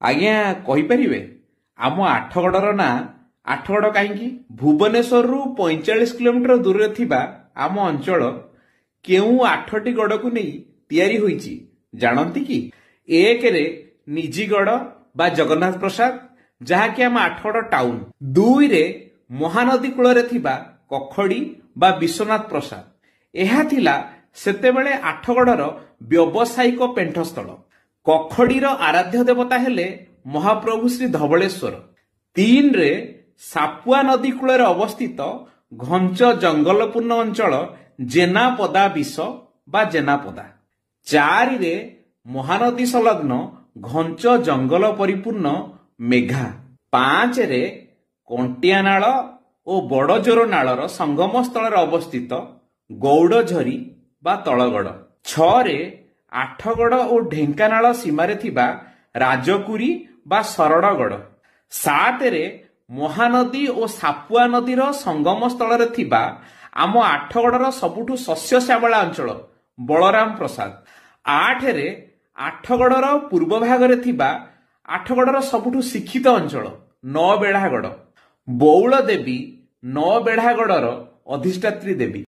ଆଜ୍ଞା କହିପାରିବେ ଆମ ଆଠଗଡ଼ର ନାଁ ଆଠଗଡ଼ କାହିଁକି? ଭୁବନେଶ୍ୱରରୁ 45 କିଲୋମିଟର ଦୂରରେ ଥିବା ଆମ ଅଞ୍ଚଳ କେଉଁ 8ଟି ଗଡ଼କୁ ନେଇ ତିଆରି ହୋଇଛି ଜାଣନ୍ତି କି? 1ରେ ନିଜିଗଡ଼ ବା ଜଗନ୍ନାଥ ପ୍ରସାଦ, ଯାହାକି ଆମ ଆଠଗଡ଼ ଟାଉନ। 2ରେ ମହାନଦୀ କୂଳରେ ଥିବା କଖଡ଼ି ବା ବିଶ୍ୱନାଥ ପ୍ରସାଦ, ଏହା ଥିଲା ସେତେବେଳେ ଆଠଗଡ଼ର ବ୍ୟବସାୟିକ ପେଣ୍ଠସ୍ଥଳ। କଖଡ଼ିର ଆରାଧ୍ୟ ଦେବତା ହେଲେ ମହାପ୍ରଭୁ ଶ୍ରୀ ଧବଳେଶ୍ୱର। 3ରେ ସାପୁଆ ନଦୀ କୂଳରେ ଅବସ୍ଥିତ ଘଞ୍ଚ ଜଙ୍ଗଲପୂର୍ଣ୍ଣ ଅଞ୍ଚଳ ଜେନାପଦା ବିଷ ବା ଜେନାପଦା। 4ରେ ମହାନଦୀ ସଂଲଗ୍ନ ଘଞ୍ଚ ଜଙ୍ଗଲ ପରିପୂର୍ଣ୍ଣ ମେଘା। 5ରେ କଣ୍ଟିଆନାଳ ଓ ବଡ଼ଜୋର ନାଳର ସଙ୍ଗମ ସ୍ଥଳରେ ଅବସ୍ଥିତ ଗୌଡ଼ଝରି ବା ତଳଗଡ଼। 6ରେ ଆଠଗଡ଼ ଓ ଢେଙ୍କାନାଳ ସୀମାରେ ଥିବା ରାଜକୁରୀ ବା ସରଡ଼ଗଡ଼। 7ରେ ମହାନଦୀ ଓ ସାପୁଆ ନଦୀର ସଙ୍ଗମ ସ୍ଥଳରେ ଥିବା ଆମ ଆଠଗଡ଼ର ସବୁଠୁ ଶସ୍ୟ ଶ୍ୟାମଳା ଅଞ୍ଚଳ ବଳରାମ ପ୍ରସାଦ। 8ରେ ଆଠଗଡ଼ର ପୂର୍ବ ଭାଗରେ ଥିବା ଆଠଗଡ଼ର ସବୁଠୁ ଶିକ୍ଷିତ ଅଞ୍ଚଳ ନବେଢ଼ାଗଡ଼। ବଉଳ ଦେବୀ ନବେଢ଼ାଗଡ଼ର ଅଧିଷ୍ଠାତ୍ରୀ ଦେବୀ।